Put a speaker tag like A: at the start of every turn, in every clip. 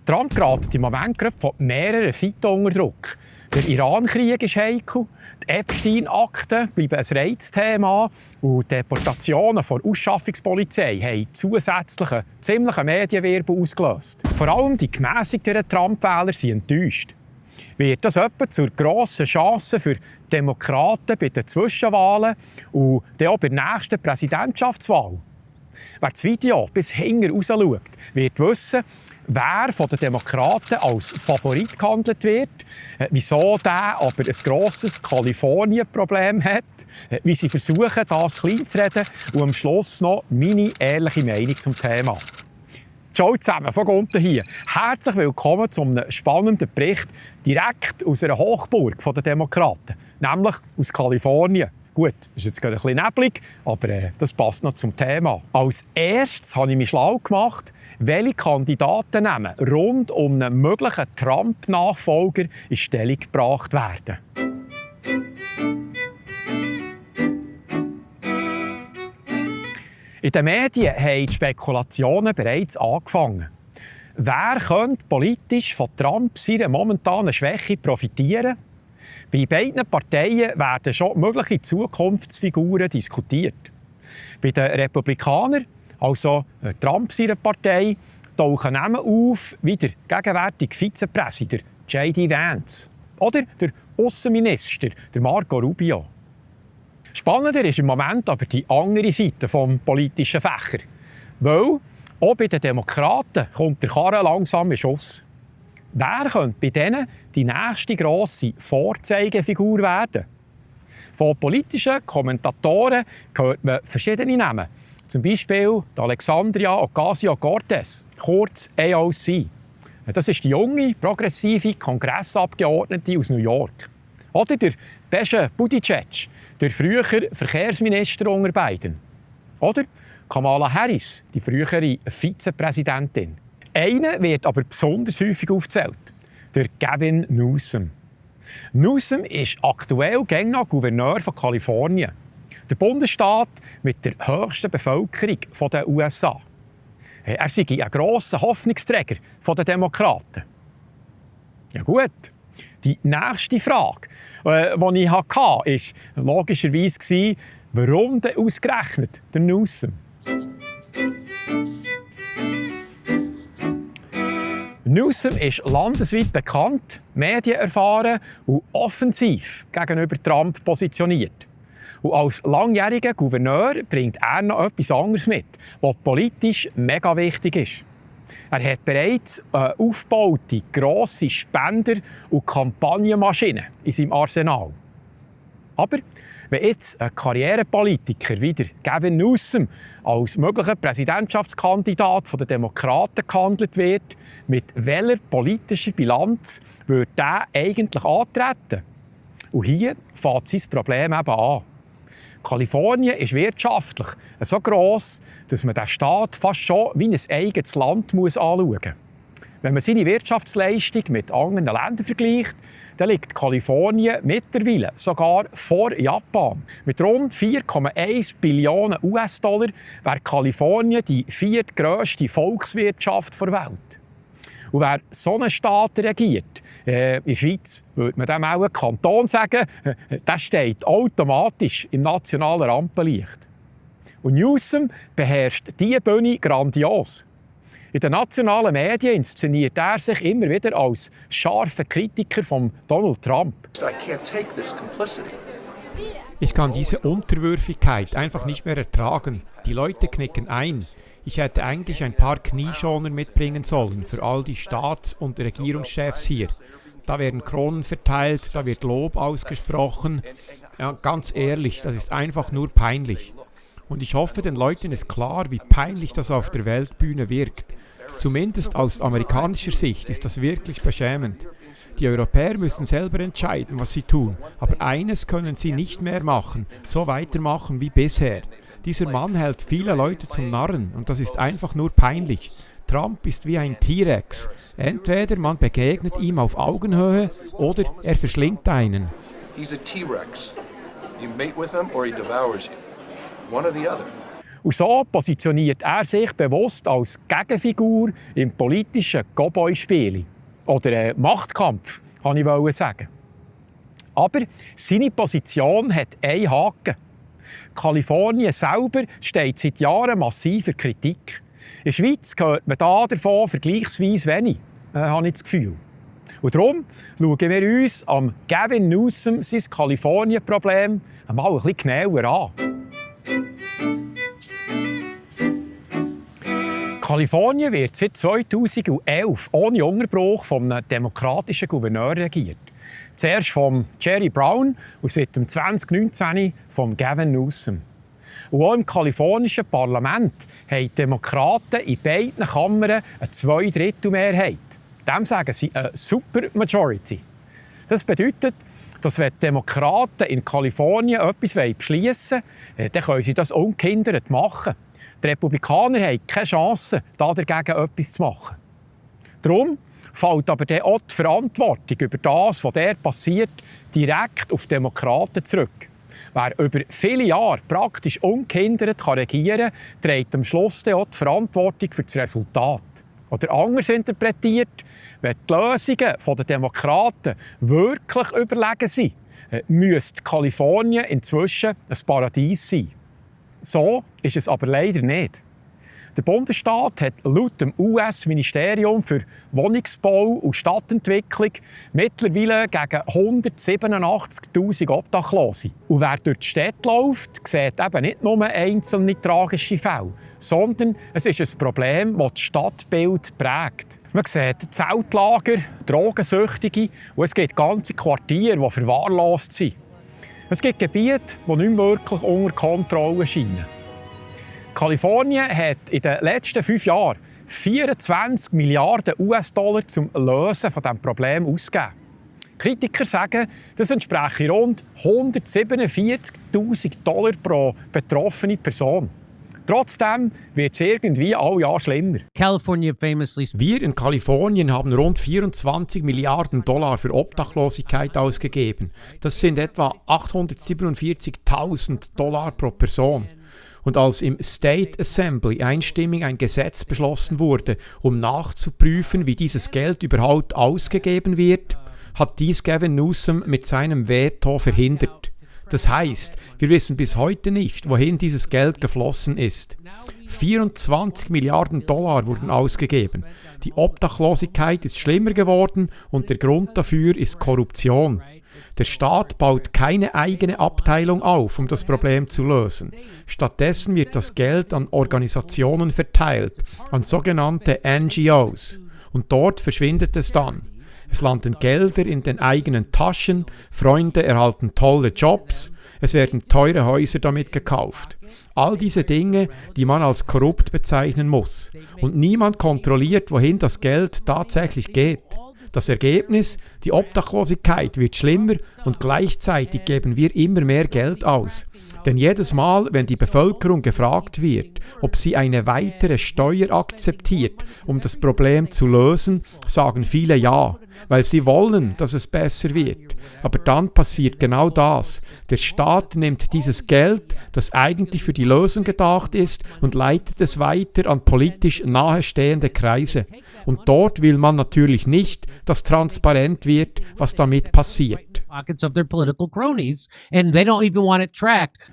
A: Trump gerät im Moment gerade von mehreren Seiten unter Druck. Der Iran-Krieg ist heikel, die Epstein-Akten bleiben ein Reizthema und die Deportationen von der Ausschaffungspolizei haben zusätzlichen ziemlichen Medienwirbel ausgelöst. Vor allem die gemässigteren Trump-Wähler sind enttäuscht. Wird das etwa zur grossen Chance für Demokraten bei den Zwischenwahlen und dann auch bei der nächsten Präsidentschaftswahl? Wer das Video bis hinten raus schaut, wird wissen, wer von den Demokraten als Favorit gehandelt wird, wieso der aber ein grosses Kalifornien-Problem hat, wie sie versuchen, das klein zu reden und am Schluss noch meine ehrliche Meinung zum Thema. Ciao zusammen, von Gunter hier. Herzlich willkommen zu einem spannenden Bericht direkt aus einer Hochburg der Demokraten, nämlich aus Kalifornien. Gut, ist jetzt gerade ein bisschen neblig, aber das passt noch zum Thema. Als erstes habe ich mich schlau gemacht, welche Kandidatennamen rund um einen möglichen Trump-Nachfolger in Stellung gebracht werden. In den Medien haben die Spekulationen bereits angefangen. Wer könnte politisch von Trump seiner momentanen Schwäche profitieren? Bei beiden Parteien werden schon mögliche Zukunftsfiguren diskutiert. Bei den Republikanern, also Trump seiner Partei, tauchen Namen auf wie der gegenwärtige Vizepräsident J.D. Vance oder der Außenminister Marco Rubio. Spannender ist im Moment aber die andere Seite des politischen Fächers. Weil auch bei den Demokraten kommt der Karren langsam in Schuss. Wer könnte bei denen die nächste grosse Vorzeigefigur werden? Von politischen Kommentatoren hört man verschiedene Namen. Zum Beispiel Alexandria Ocasio-Cortez, kurz AOC. Das ist die junge, progressive Kongressabgeordnete aus New York. Oder der Pete Buttigieg, der frühere Verkehrsminister unter Biden. Oder Kamala Harris, die frühere Vizepräsidentin. Einer wird aber besonders häufig aufgezählt: der Gavin Newsom. Newsom ist aktuell noch Gouverneur von Kalifornien, der Bundesstaat mit der höchsten Bevölkerung der USA. Er sei ein grosser Hoffnungsträger der Demokraten. Ja gut, die nächste Frage, die ich hatte, war logischerweise, warum denn ausgerechnet der Newsom? Newsom ist landesweit bekannt, medienerfahren und offensiv gegenüber Trump positioniert. Und als langjähriger Gouverneur bringt er noch etwas anderes mit, was politisch mega wichtig ist. Er hat bereits eine aufgebaute, grosse Spender- und Kampagnenmaschine in seinem Arsenal. Aber wenn jetzt ein Karrierepolitiker wie der Gavin Newsom als möglicher Präsidentschaftskandidat der Demokraten gehandelt wird, mit welcher politischen Bilanz würde er eigentlich antreten? Und hier fängt sein Problem eben an. Kalifornien ist wirtschaftlich so gross, dass man den Staat fast schon wie ein eigenes Land anschauen muss. Wenn man seine Wirtschaftsleistung mit anderen Ländern vergleicht, dann liegt Kalifornien mittlerweile sogar vor Japan. Mit rund 4,1 Billionen US-Dollar wäre Kalifornien die viertgrösste Volkswirtschaft der Welt. Und wer so einen Staat regiert, in der Schweiz würde man dem auch einen Kanton sagen, der steht automatisch im nationalen Rampenlicht. Und Newsom beherrscht diese Bühne grandios. In den nationalen Medien inszeniert er sich immer wieder als scharfer Kritiker von Donald Trump.
B: Ich kann diese Unterwürfigkeit einfach nicht mehr ertragen. Die Leute knicken ein. Ich hätte eigentlich ein paar Knieschoner mitbringen sollen für all die Staats- und Regierungschefs hier. Da werden Kronen verteilt, da wird Lob ausgesprochen. Ja, ganz ehrlich, das ist einfach nur peinlich. Und ich hoffe, den Leuten ist klar, wie peinlich das auf der Weltbühne wirkt. Zumindest aus amerikanischer Sicht ist das wirklich beschämend. Die Europäer müssen selber entscheiden, was sie tun. Aber eines können sie nicht mehr machen, so weitermachen wie bisher. Dieser Mann hält viele Leute zum Narren und das ist einfach nur peinlich. Trump ist wie ein T-Rex. Entweder man begegnet ihm auf Augenhöhe oder er verschlingt einen.
C: He's a T-Rex. You mate with him or he devours you. One or the other.
A: Und so positioniert er sich bewusst als Gegenfigur im politischen Cowboy-Spiel. Oder Machtkampf, kann ich sagen. Aber seine Position hat einen Haken. Kalifornien selber steht seit Jahren massiver Kritik. In der Schweiz hört man davon vergleichsweise wenig, habe ich das Gefühl. Und darum schauen wir uns am Gavin Newsom sein Kalifornien-Problem mal ein bisschen genauer an. Kalifornien wird seit 2011 ohne Unterbruch von einem demokratischen Gouverneur regiert. Zuerst von Jerry Brown und seit 2019 von Gavin Newsom. Und auch im kalifornischen Parlament haben die Demokraten in beiden Kammern eine Zweidrittelmehrheit. Dem sagen sie eine Supermajority. Das bedeutet, dass wenn die Demokraten in Kalifornien etwas beschließen wollen, dann können sie das ungehindert machen. Die Republikaner haben keine Chance, dagegen etwas zu machen. Darum fällt aber dann auch die Verantwortung über das, was dort passiert, direkt auf die Demokraten zurück. Wer über viele Jahre praktisch ungehindert regieren kann, trägt am Schluss dann auch die Verantwortung für das Resultat. Oder anders interpretiert, wenn die Lösungen der Demokraten wirklich überlegen sind, müsste Kalifornien inzwischen ein Paradies sein. So ist es aber leider nicht. Der Bundesstaat hat laut dem US-Ministerium für Wohnungsbau und Stadtentwicklung mittlerweile gegen 187'000 Obdachlose. Und wer durch die Stadt läuft, sieht eben nicht nur einzelne tragische Fälle, sondern es ist ein Problem, das das Stadtbild prägt. Man sieht Zeltlager, Drogensüchtige und es gibt ganze Quartiere, die verwahrlost sind. Es gibt Gebiete, die nicht mehr wirklich unter Kontrolle scheinen. Kalifornien hat in den letzten 5 Jahren 24 Milliarden US-Dollar zum Lösen von diesem Problem ausgegeben. Kritiker sagen, das entspreche rund 147'000 Dollar pro betroffene Person. Trotzdem wird es irgendwie alle Jahre schlimmer.
B: Wir in Kalifornien haben rund 24 Milliarden Dollar für Obdachlosigkeit ausgegeben. Das sind etwa 847.000 Dollar pro Person. Und als im State Assembly einstimmig ein Gesetz beschlossen wurde, um nachzuprüfen, wie dieses Geld überhaupt ausgegeben wird, hat dies Gavin Newsom mit seinem Veto verhindert. Das heißt, wir wissen bis heute nicht, wohin dieses Geld geflossen ist. 24 Milliarden Dollar wurden ausgegeben. Die Obdachlosigkeit ist schlimmer geworden und der Grund dafür ist Korruption. Der Staat baut keine eigene Abteilung auf, um das Problem zu lösen. Stattdessen wird das Geld an Organisationen verteilt, an sogenannte NGOs. Und dort verschwindet es dann. Es landen Gelder in den eigenen Taschen, Freunde erhalten tolle Jobs, es werden teure Häuser damit gekauft. All diese Dinge, die man als korrupt bezeichnen muss. Und niemand kontrolliert, wohin das Geld tatsächlich geht. Das Ergebnis, die Obdachlosigkeit wird schlimmer und gleichzeitig geben wir immer mehr Geld aus. Denn jedes Mal, wenn die Bevölkerung gefragt wird, ob sie eine weitere Steuer akzeptiert, um das Problem zu lösen, sagen viele ja, weil sie wollen, dass es besser wird. Aber dann passiert genau das. Der Staat nimmt dieses Geld, das eigentlich für die Lösung gedacht ist, und leitet es weiter an politisch nahestehende Kreise. Und dort will man natürlich nicht, dass transparent wird, was damit passiert.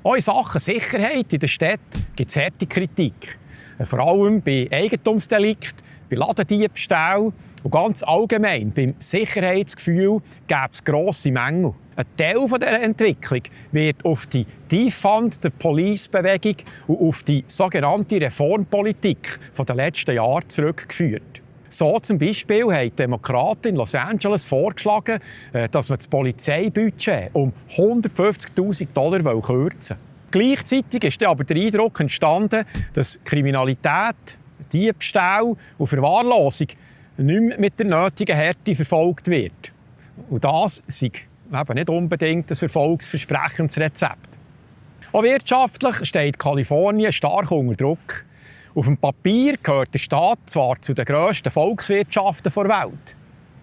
A: Auch in Sachen Sicherheit in der Stadt gibt es harte Kritik. Vor allem bei Eigentumsdelikten, bei Ladendiebstählen und ganz allgemein beim Sicherheitsgefühl gäbe es grosse Mängel. Ein Teil dieser Entwicklung wird auf die Defund the Police-Bewegung und auf die sogenannte Reformpolitik der letzten Jahre zurückgeführt. So zum Beispiel haben die Demokraten in Los Angeles vorgeschlagen, dass man das Polizeibudget um 150'000 Dollar kürzen will. Gleichzeitig ist aber der Eindruck entstanden, dass Kriminalität, Diebstahl und Verwahrlosung nicht mehr mit der nötigen Härte verfolgt wird. Und das ist eben nicht unbedingt ein erfolgsversprechendes Rezept. Auch wirtschaftlich steht Kalifornien stark unter Druck. Auf dem Papier gehört der Staat zwar zu den grössten Volkswirtschaften der Welt,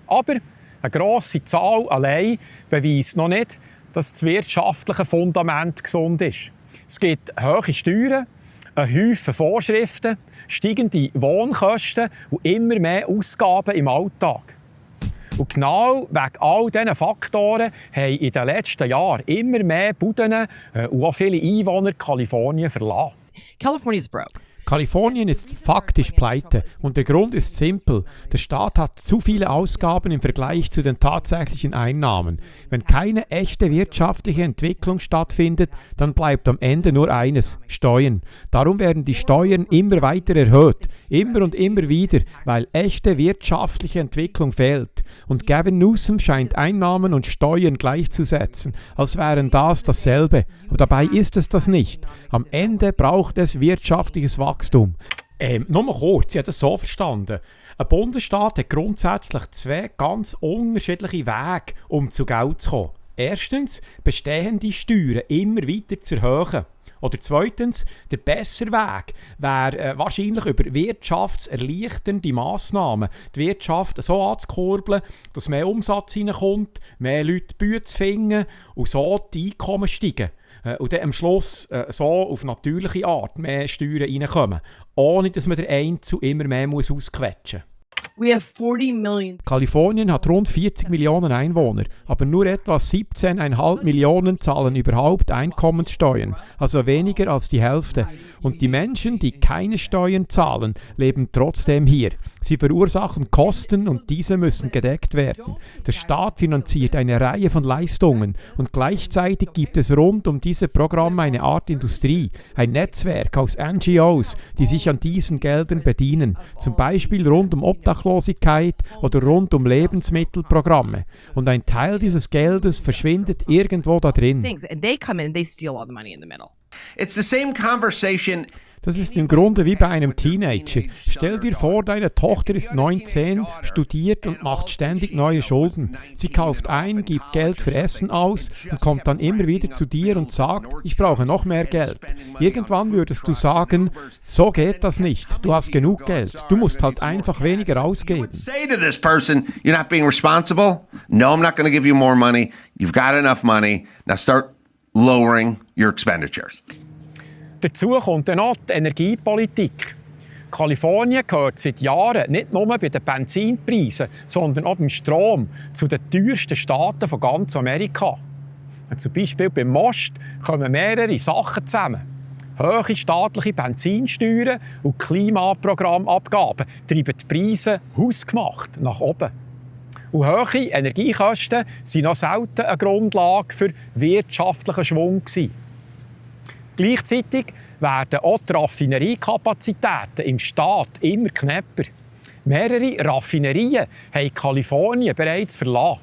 A: aber eine grosse Zahl allein beweist noch nicht, dass das wirtschaftliche Fundament gesund ist. Es gibt hohe Steuern, Ein Häufen Vorschriften, steigende Wohnkosten und immer mehr Ausgaben im Alltag. Und genau wegen all diesen Faktoren haben in den letzten Jahren immer mehr Buden und auch viele Einwohner Kalifornien verlassen.
C: California is broke.
B: Kalifornien ist faktisch pleite und der Grund ist simpel. Der Staat hat zu viele Ausgaben im Vergleich zu den tatsächlichen Einnahmen. Wenn keine echte wirtschaftliche Entwicklung stattfindet, dann bleibt am Ende nur eines: Steuern. Darum werden die Steuern immer weiter erhöht, immer und immer wieder, weil echte wirtschaftliche Entwicklung fehlt. Und Gavin Newsom scheint Einnahmen und Steuern gleichzusetzen, als wären das dasselbe. Aber dabei ist es das nicht. Am Ende braucht es wirtschaftliches Wachstum. Nur mal kurz, ich habe das so verstanden. Ein Bundesstaat hat grundsätzlich zwei ganz unterschiedliche Wege, um zu Geld zu kommen. Erstens, bestehende Steuern immer weiter zu erhöhen. Oder zweitens, der bessere Weg wäre wahrscheinlich über wirtschaftserleichternde Massnahmen die Wirtschaft so anzukurbeln, dass mehr Umsatz reinkommt, mehr Leute Bücher zu finden und so die Einkommen steigen. Und dann am Schluss so auf natürliche Art mehr Steuern reinkommen, ohne dass man den Einzelnen immer mehr ausquetschen muss.
C: We have 40 million.
B: Kalifornien hat rund 40 Millionen Einwohner, aber nur etwa 17,5 Millionen zahlen überhaupt Einkommenssteuern, also weniger als die Hälfte. Und die Menschen, die keine Steuern zahlen, leben trotzdem hier. Sie verursachen Kosten und diese müssen gedeckt werden. Der Staat finanziert eine Reihe von Leistungen und gleichzeitig gibt es rund um diese Programme eine Art Industrie, ein Netzwerk aus NGOs, die sich an diesen Geldern bedienen, zum Beispiel rund um Obdachlosigkeit oder rund um Lebensmittelprogramme. Und ein Teil dieses Geldes verschwindet irgendwo da drin.
C: And they come in and they steal all the money in the middle.
D: It's the same conversation.
B: Das ist im Grunde wie bei einem Teenager. Stell dir vor, deine Tochter ist 19, studiert und macht ständig neue Schulden. Sie kauft ein, gibt Geld für Essen aus und kommt dann immer wieder zu dir und sagt, ich brauche noch mehr Geld. Irgendwann würdest du sagen, so geht das nicht. Du hast genug Geld. Du musst halt einfach weniger ausgeben.
D: Say to this person, you're not being responsible. No, I'm not going to give you more money. You've got enough money. Now start lowering your expenditures.
A: Dazu kommt dann noch die Energiepolitik. Kalifornien gehört seit Jahren nicht nur bei den Benzinpreisen, sondern auch beim Strom zu den teuersten Staaten von ganz Amerika. Zum Beispiel beim Most kommen mehrere Sachen zusammen. Hohe staatliche Benzinsteuern und Klimaprogrammabgaben treiben die Preise hausgemacht nach oben. Und hohe Energiekosten waren noch selten eine Grundlage für wirtschaftlichen Schwung. Gleichzeitig werden auch die Raffineriekapazitäten im Staat immer knapper. Mehrere Raffinerien haben Kalifornien bereits verlassen.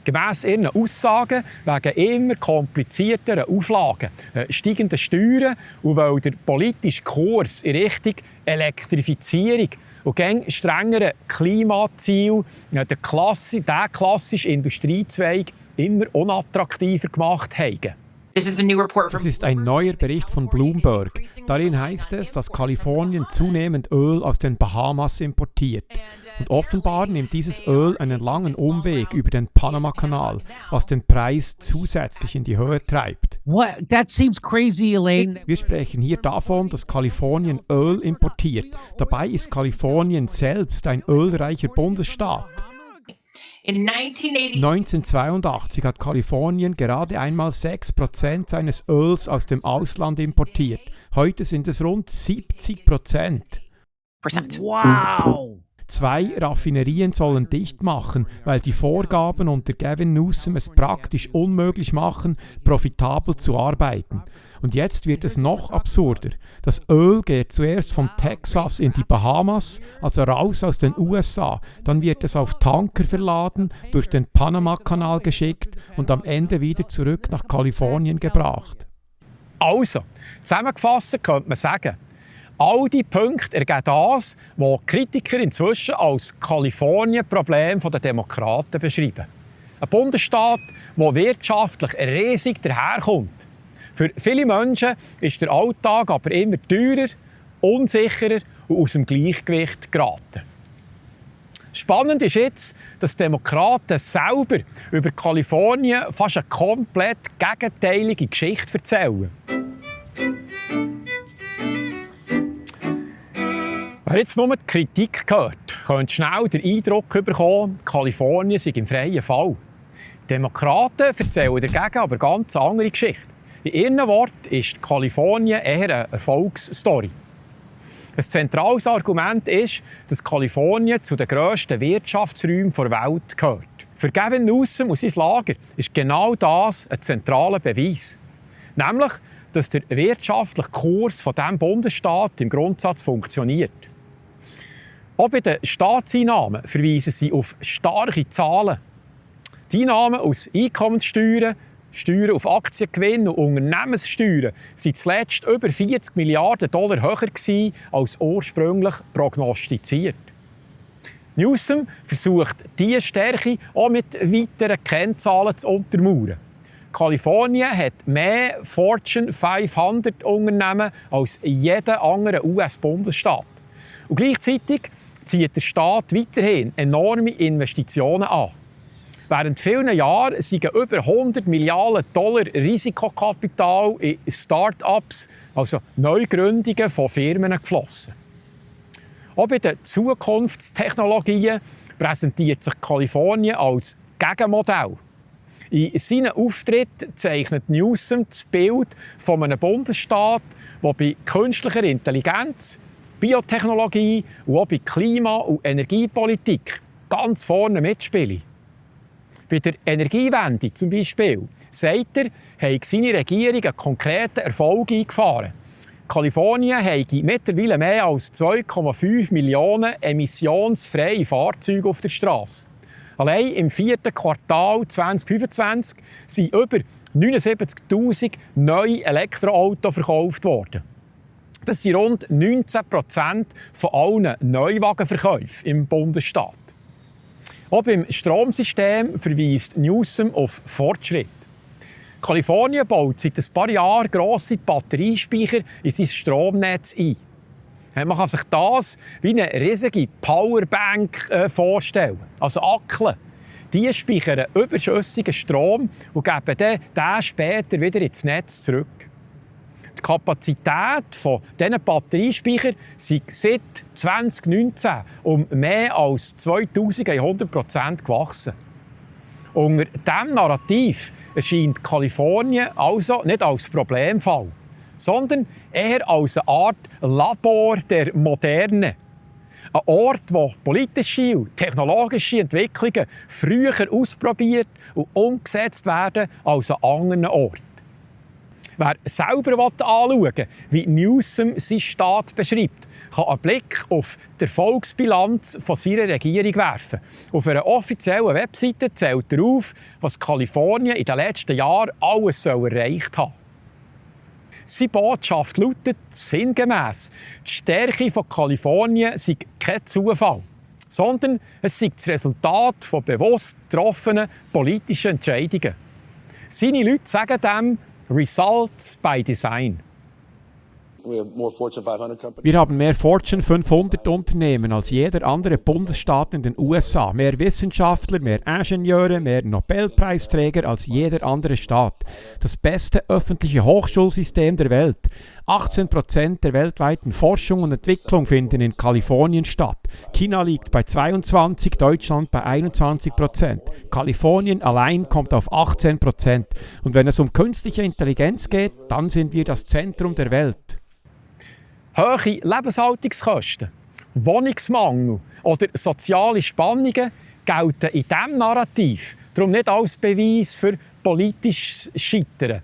A: Gemäss ihren Aussagen wegen immer komplizierteren Auflagen, steigenden Steuern und weil der politische Kurs in Richtung Elektrifizierung und gäng strengeren Klimaziel den klassischen Industriezweig immer unattraktiver gemacht haben.
C: This is a new report
B: Das
C: from
B: ist ein neuer Bericht von Bloomberg. Darin heißt es, dass Kalifornien zunehmend Öl aus den Bahamas importiert. Und offenbar nimmt dieses Öl einen langen Umweg über den Panama-Kanal, was den Preis zusätzlich in die Höhe treibt.
E: What? That seems crazy, Elaine.
B: Wir sprechen hier davon, dass Kalifornien Öl importiert. Dabei ist Kalifornien selbst ein ölreicher Bundesstaat.
C: in 1980.
B: 1982 hat Kalifornien gerade einmal 6% seines Öls aus dem Ausland importiert. Heute sind es rund 70%.
E: Wow.
B: 2 Raffinerien sollen dicht machen, weil die Vorgaben unter Gavin Newsom es praktisch unmöglich machen, profitabel zu arbeiten. Und jetzt wird es noch absurder. Das Öl geht zuerst von Texas in die Bahamas, also raus aus den USA. Dann wird es auf Tanker verladen, durch den Panama-Kanal geschickt und am Ende wieder zurück nach Kalifornien gebracht.
A: Also, zusammengefasst könnte man sagen, all die Punkte ergeben das, was Kritiker inzwischen als Kalifornien-Problem der Demokraten beschreiben. Ein Bundesstaat, der wirtschaftlich riesig daherkommt. Für viele Menschen ist der Alltag aber immer teurer, unsicherer und aus dem Gleichgewicht geraten. Spannend ist jetzt, dass die Demokraten selber über Kalifornien fast eine komplett gegenteilige Geschichte erzählen. Wer jetzt nur die Kritik hört, könnte schnell den Eindruck bekommen, Kalifornien sei im freien Fall. Die Demokraten erzählen dagegen aber ganz eine andere Geschichte. In ihren Worten ist Kalifornien eher eine Erfolgsstory. Ein zentrales Argument ist, dass Kalifornien zu den grössten Wirtschaftsräumen der Welt gehört. Für Gavin Newsom und sein Lager ist genau das ein zentraler Beweis. Nämlich, dass der wirtschaftliche Kurs von diesem Bundesstaat im Grundsatz funktioniert. Auch bei den Staatseinnahmen verweisen sie auf starke Zahlen. Die Einnahmen aus Einkommenssteuern, Steuern auf Aktiengewinn und Unternehmenssteuern waren zuletzt über 40 Milliarden Dollar höher gewesen, als ursprünglich prognostiziert. Newsom versucht, diese Stärke auch mit weiteren Kennzahlen zu untermauern. Kalifornien hat mehr Fortune 500 Unternehmen als jeder andere US-Bundesstaat. Und gleichzeitig zieht der Staat weiterhin enorme Investitionen an. Während vielen Jahren sind über 100 Milliarden Dollar Risikokapital in Start-ups, also Neugründungen von Firmen, geflossen. Auch bei den Zukunftstechnologien präsentiert sich Kalifornien als Gegenmodell. In seinen Auftritt zeichnet Newsom das Bild von einem Bundesstaat, der bei künstlicher Intelligenz, Biotechnologie und auch bei Klima- und Energiepolitik ganz vorne mitspielt. Bei der Energiewende zum Beispiel, sagt er, hat seine Regierung einen konkreten Erfolg eingefahren. Kalifornien hat mittlerweile mehr als 2,5 Millionen emissionsfreie Fahrzeuge auf der Straße. Allein im 4. Quartal 2025 sind über 79'000 neue Elektroautos verkauft worden. Das sind rund 19% von allen Neuwagenverkäufen im Bundesstaat. Auch beim Stromsystem verweist Newsom auf Fortschritt. Kalifornien baut seit ein paar Jahren grosse Batteriespeicher in sein Stromnetz ein. Man kann sich das wie eine riesige Powerbank vorstellen, also Akkeln. Die speichern überschüssigen Strom und geben den später wieder ins Netz zurück. Die Kapazität dieser Batteriespeicher ist seit 2019 um mehr als 2100% gewachsen. Unter diesem Narrativ erscheint Kalifornien also nicht als Problemfall, sondern eher als eine Art Labor der Moderne. Ein Ort, wo politische und technologische Entwicklungen früher ausprobiert und umgesetzt werden als an anderen Orten. Wer selber anschauen will, wie Newsom seinen Staat beschreibt, kann einen Blick auf die Erfolgsbilanz von seiner Regierung werfen. Auf einer offiziellen Webseite zählt er auf, was Kalifornien in den letzten Jahren alles erreicht hat. Seine Botschaft lautet sinngemäss: Die Stärke von Kalifornien sei kein Zufall, sondern es sei das Resultat von bewusst getroffenen politischen Entscheidungen. Seine Leute sagen dem Results by Design.
B: Wir haben mehr Fortune 500 Unternehmen als jeder andere Bundesstaat in den USA, mehr Wissenschaftler, mehr Ingenieure, mehr Nobelpreisträger als jeder andere Staat. Das beste öffentliche Hochschulsystem der Welt. 18% der weltweiten Forschung und Entwicklung finden in Kalifornien statt. China liegt bei 22%, Deutschland bei 21%. Kalifornien allein kommt auf 18%. Und wenn es um künstliche Intelligenz geht, dann sind wir das Zentrum der Welt.
A: Hohe Lebenshaltungskosten, Wohnungsmangel oder soziale Spannungen gelten in diesem Narrativ darum nicht als Beweis für politisches Scheitern.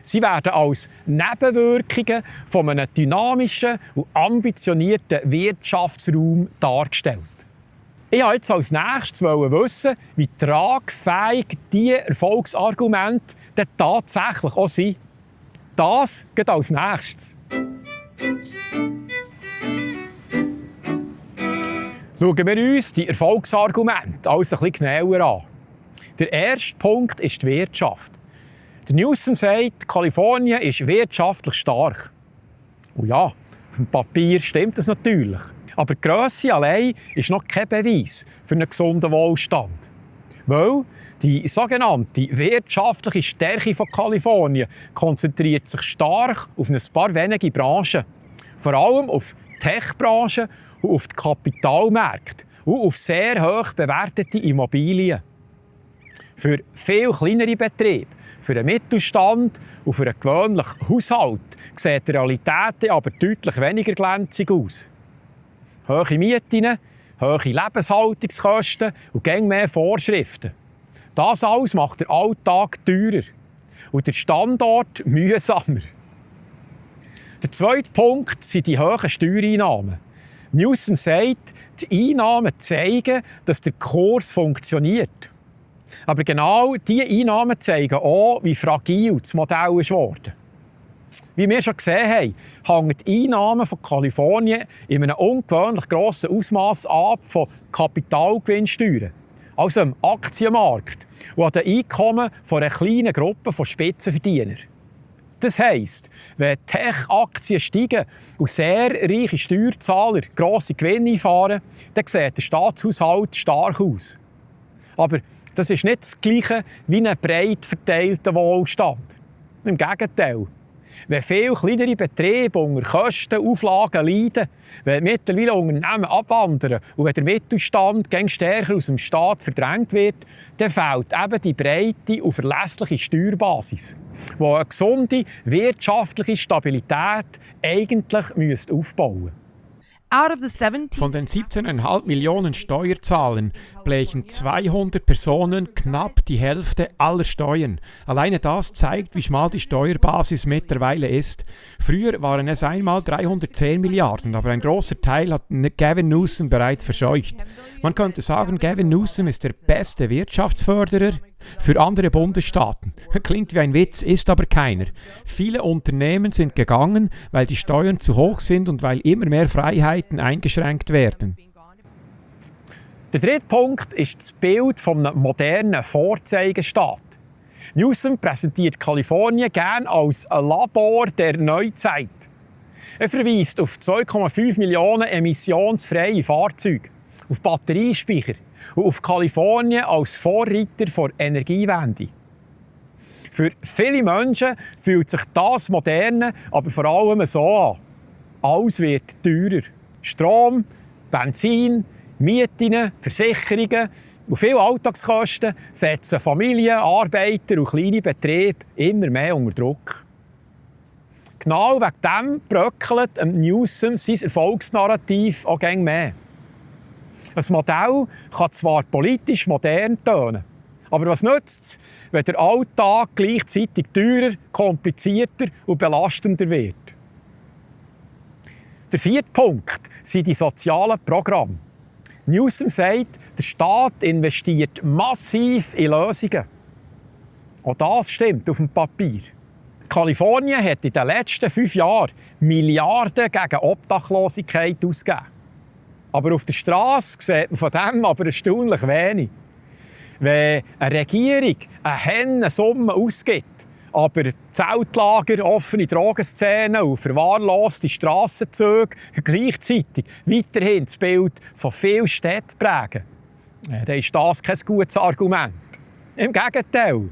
A: Sie werden als Nebenwirkungen von einem dynamischen und ambitionierten Wirtschaftsraum dargestellt. Ich wollte jetzt als nächstes wissen, wie tragfähig diese Erfolgsargumente denn tatsächlich auch sind. Das geht als nächstes. Schauen wir uns die Erfolgsargumente alles ein bisschen genauer an. Der erste Punkt ist die Wirtschaft. Der Newsom sagt, Kalifornien ist wirtschaftlich stark. Und ja, auf dem Papier stimmt das natürlich. Aber die Grösse allein ist noch kein Beweis für einen gesunden Wohlstand. Weil die sogenannte wirtschaftliche Stärke von Kalifornien konzentriert sich stark auf ein paar wenige Branchen. Vor allem auf die Tech-Branche und auf die Kapitalmärkte und auf sehr hoch bewertete Immobilien. Für viel kleinere Betriebe, für den Mittelstand und für einen gewöhnlichen Haushalt sieht die Realität aber deutlich weniger glänzig aus. Hohe Mieten, hohe Lebenshaltungskosten und gäng mehr Vorschriften. Das alles macht den Alltag teurer und der Standort mühsamer. Der zweite Punkt sind die hohen Steuereinnahmen. Newsom sagt, die Einnahmen zeigen, dass der Kurs funktioniert. Aber genau diese Einnahmen zeigen auch, wie fragil das Modell ist geworden. Wie wir schon gesehen haben, hängen die Einnahmen von Kalifornien in einem ungewöhnlich grossen Ausmaß ab von Kapitalgewinnsteuern, also am Aktienmarkt und an den Einkommen von einer kleinen Gruppe von Spitzenverdienern. Das heisst, wenn Tech-Aktien steigen und sehr reiche Steuerzahler grosse Gewinne einfahren, dann sieht der Staatshaushalt stark aus. Aber das ist nicht das Gleiche wie ein breit verteilter Wohlstand. Im Gegenteil. Wenn viele kleinere Betriebe unter Kostenauflagen leiden, wenn mittlerweile Unternehmen abwandern und wenn der Mittelstand gäng stärker aus dem Staat verdrängt wird, dann fehlt eben die breite und verlässliche Steuerbasis, die eine gesunde wirtschaftliche Stabilität eigentlich aufbauen müsste.
C: Out of the 17
B: Von den 17,5 Millionen Steuerzahlen blechen 200 Personen knapp die Hälfte aller Steuern. Alleine das zeigt, wie schmal die Steuerbasis mittlerweile ist. Früher waren es einmal 310 Milliarden, aber ein großer Teil hat Gavin Newsom bereits verscheucht. Man könnte sagen, Gavin Newsom ist der beste Wirtschaftsförderer für andere Bundesstaaten. Klingt wie ein Witz, ist aber keiner. Viele Unternehmen sind gegangen, weil die Steuern zu hoch sind und weil immer mehr Freiheiten eingeschränkt werden.
A: Der dritte Punkt ist das Bild eines modernen Vorzeigestaat. Newsom präsentiert Kalifornien gerne als ein Labor der Neuzeit. Er verweist auf 2,5 Millionen emissionsfreie Fahrzeuge, auf Batteriespeicher und auf Kalifornien als Vorreiter der Energiewende. Für viele Menschen fühlt sich das Moderne aber vor allem so an. Alles wird teurer. Strom, Benzin, Mieten, Versicherungen und viele Alltagskosten setzen Familien, Arbeiter und kleine Betriebe immer mehr unter Druck. Genau wegen dem bröckelt Newsom sein Erfolgsnarrativ auch immer mehr. Ein Modell kann zwar politisch modern tönen, aber was nützt es, wenn der Alltag gleichzeitig teurer, komplizierter und belastender wird? Der vierte Punkt sind die sozialen Programme. Newsom sagt, der Staat investiert massiv in Lösungen. Auch das stimmt auf dem Papier. Kalifornien hat in den letzten 5 Jahren Milliarden gegen Obdachlosigkeit ausgegeben. Aber auf der Straße sieht man von dem aber erstaunlich wenig. Wenn eine Regierung eine Hennensumme ausgibt, aber Zeltlager, offene Drogenszenen und verwahrloste Strassenzüge gleichzeitig weiterhin das Bild von vielen Städten prägen, dann ist das kein gutes Argument. Im Gegenteil,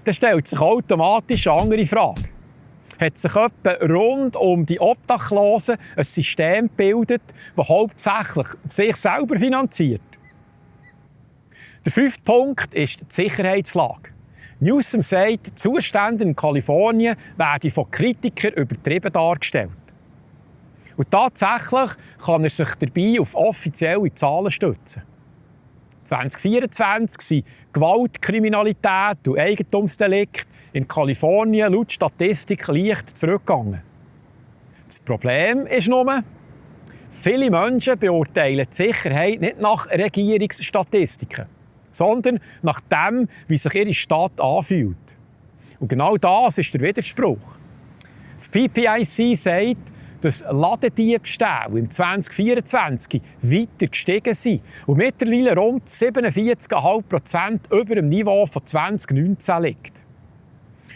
A: dann stellt sich automatisch eine andere Frage. Hat sich etwa rund um die Obdachlosen ein System gebildet, das hauptsächlich sich selber finanziert? Der 5. Punkt ist die Sicherheitslage. Newsom sagt, die Zustände in Kalifornien werden von Kritikern übertrieben dargestellt. Und tatsächlich kann er sich dabei auf offizielle Zahlen stützen. 2024 sind Gewaltkriminalität und Eigentumsdelikte in Kalifornien laut Statistik leicht zurückgegangen. Das Problem ist nur, viele Menschen beurteilen die Sicherheit nicht nach Regierungsstatistiken, sondern nach dem, wie sich ihre Stadt anfühlt. Und genau das ist der Widerspruch. Das PPIC sagt, dass Ladendiebstähle im 2024 weiter gestiegen sind und mittlerweile rund 47,5% über dem Niveau von 2019 liegt.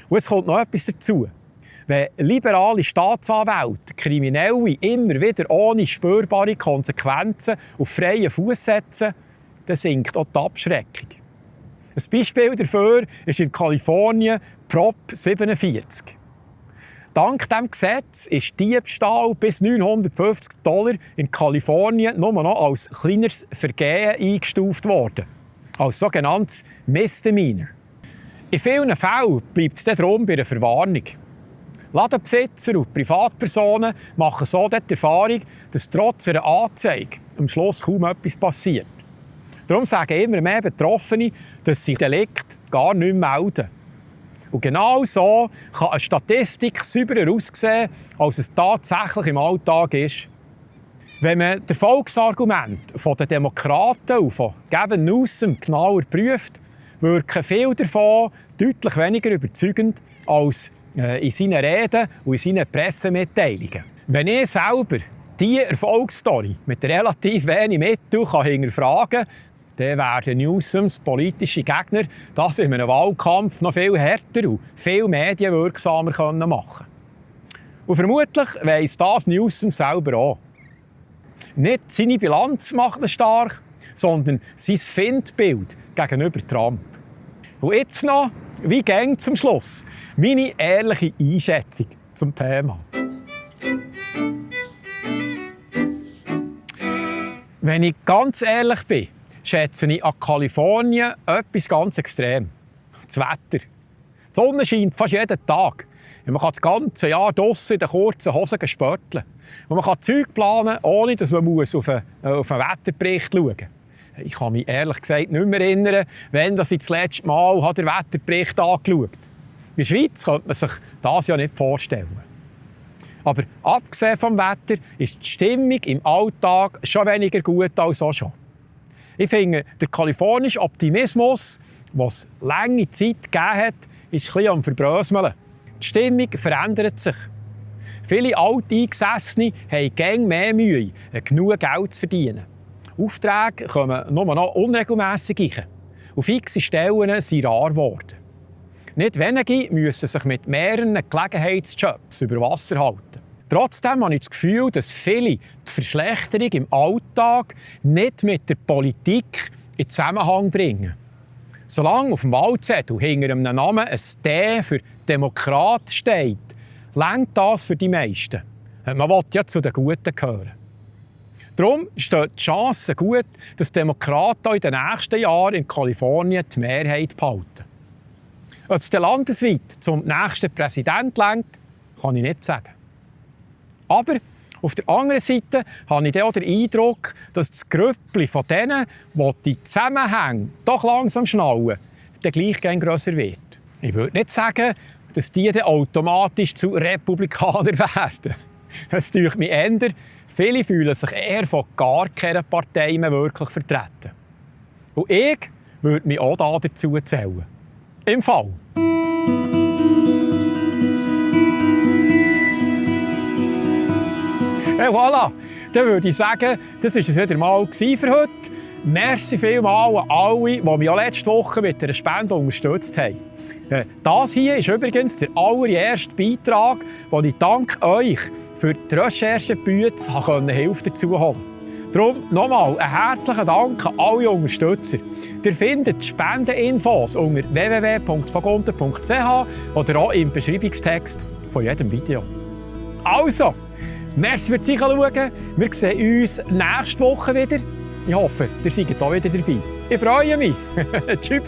A: Und es kommt noch etwas dazu. Wenn liberale Staatsanwälte Kriminelle immer wieder ohne spürbare Konsequenzen auf freien Fuß setzen, dann sinkt auch die Abschreckung. Ein Beispiel dafür ist in Kalifornien Prop 47. Dank diesem Gesetz ist Diebstahl bis $950 in Kalifornien nur noch als kleineres Vergehen eingestuft worden. Als sogenanntes Misdemeanor. In vielen Fällen bleibt es darum bei einer Verwarnung. Ladenbesitzer und Privatpersonen machen so die Erfahrung, dass trotz einer Anzeige am Schluss kaum etwas passiert. Darum sagen immer mehr Betroffene, dass sie Delikt gar nicht melden. Und genau so kann eine Statistik sauberer aussehen, als es tatsächlich im Alltag ist. Wenn man das Erfolgsargument der Demokraten und von Gavin Newsom genauer prüft, wirken viele davon deutlich weniger überzeugend als in seinen Reden und in seinen Pressemitteilungen. Wenn ich selber diese Erfolgsstory mit relativ wenig Mitteln hinterfragen kann, dann werden Newsoms politische Gegner das in einem Wahlkampf noch viel härter und viel medienwirksamer machen können. Und vermutlich weiss das Newsom selber auch. Nicht seine Bilanz macht ihn stark, sondern sein Findbild gegenüber Trump. Und jetzt noch, wie ging zum Schluss, meine ehrliche Einschätzung zum Thema. Wenn ich ganz ehrlich bin, schätze ich an Kalifornien etwas ganz extrem. Das Wetter. Die Sonne scheint fast jeden Tag. Man kann das ganze Jahr draussen in den kurzen Hosen spörteln. Und man kann Zeug planen, ohne dass man auf einen Wetterbericht schauen muss. Ich kann mich ehrlich gesagt nicht mehr erinnern, wann ich das letzte Mal den Wetterbericht angeschaut habe. In der Schweiz könnte man sich das ja nicht vorstellen. Aber abgesehen vom Wetter ist die Stimmung im Alltag schon weniger gut als auch schon. Ich finde, der kalifornische Optimismus, den es lange Zeit gegeben hat, ist ein bisschen am Verbröseln. Die Stimmung verändert sich. Viele Alteingesessene haben gäng mehr Mühe, genug Geld zu verdienen. Aufträge kommen nur noch unregelmässig rein. Und fixe Stellen sind rar geworden. Nicht wenige müssen sich mit mehreren Gelegenheitsjobs über Wasser halten. Trotzdem habe ich das Gefühl, dass viele die Verschlechterung im Alltag nicht mit der Politik in Zusammenhang bringen. Solange auf dem Wahlzettel hinter einem Namen ein D für Demokrat steht, reicht das für die meisten. Man will ja zu den Guten gehören. Darum steht die Chance gut, dass Demokraten in den nächsten Jahren in Kalifornien die Mehrheit behalten. Ob es landesweit zum nächsten Präsidenten reicht, kann ich nicht sagen. Aber auf der anderen Seite habe ich auch den Eindruck, dass das Grüppli von denen, die die Zusammenhänge doch langsam schnallen, dann gleich grösser wird. Ich würde nicht sagen, dass die dann automatisch zu Republikanern werden. Es täuscht mich eher, viele fühlen sich eher von gar keiner Partei mehr wirklich vertreten. Und ich würde mich auch dazu zählen. Im Fall. Hey, voilà, dann würde ich sagen, das war es wieder mal für heute. Merci vielmals an alle, die mich auch letzte Woche mit einer Spende unterstützt haben. Das hier ist übrigens der allererste Beitrag, den ich dank euch für die Recherchebühne Hilfe dazu holen konnte. Darum nochmal einen herzlichen Dank an alle Unterstützer. Ihr findet Spendeninfos unter www.vagunter.ch oder auch im Beschreibungstext von jedem Video. Also, merci fürs Zuschauen. Wir sehen uns nächste Woche wieder. Ich hoffe, ihr seid auch wieder dabei. Ich freue mich. Tschüss.